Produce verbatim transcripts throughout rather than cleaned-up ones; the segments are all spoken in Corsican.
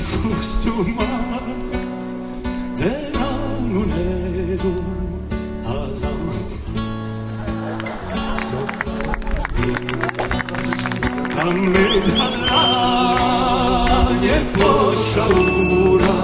Fustu male, vena un eru a San Sopra a mezza lagna è po sciaura,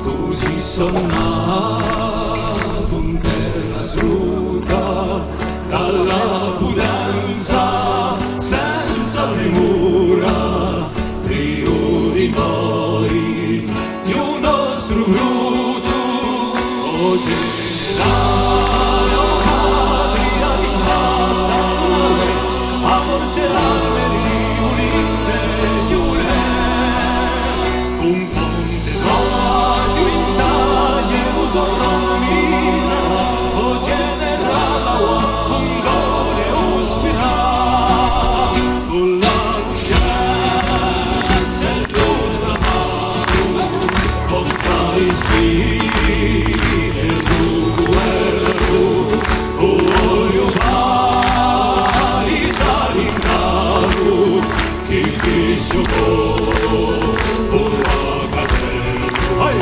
cusì sò natu in terra suta, dalla putenza senza primura, priuri noi, di u nostru fruttu, o generale, o patria di spada, a forza è l'arme riunite, di un re, un ponte vogliu in taglie, u so nome sarà, o generale, un done ospità, con la cuscenza è l'urna contra i spiriti, u guerru, u vogliu palisà l'ingaru, chì, chì si pò, pò accadere. Vai!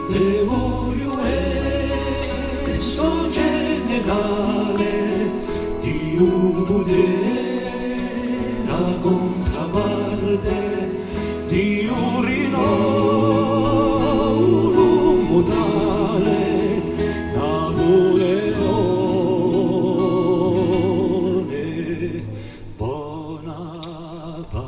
È vogliu esse generale di u putere, a contraparte di u rinomu tale, Napuleone Bonaparte.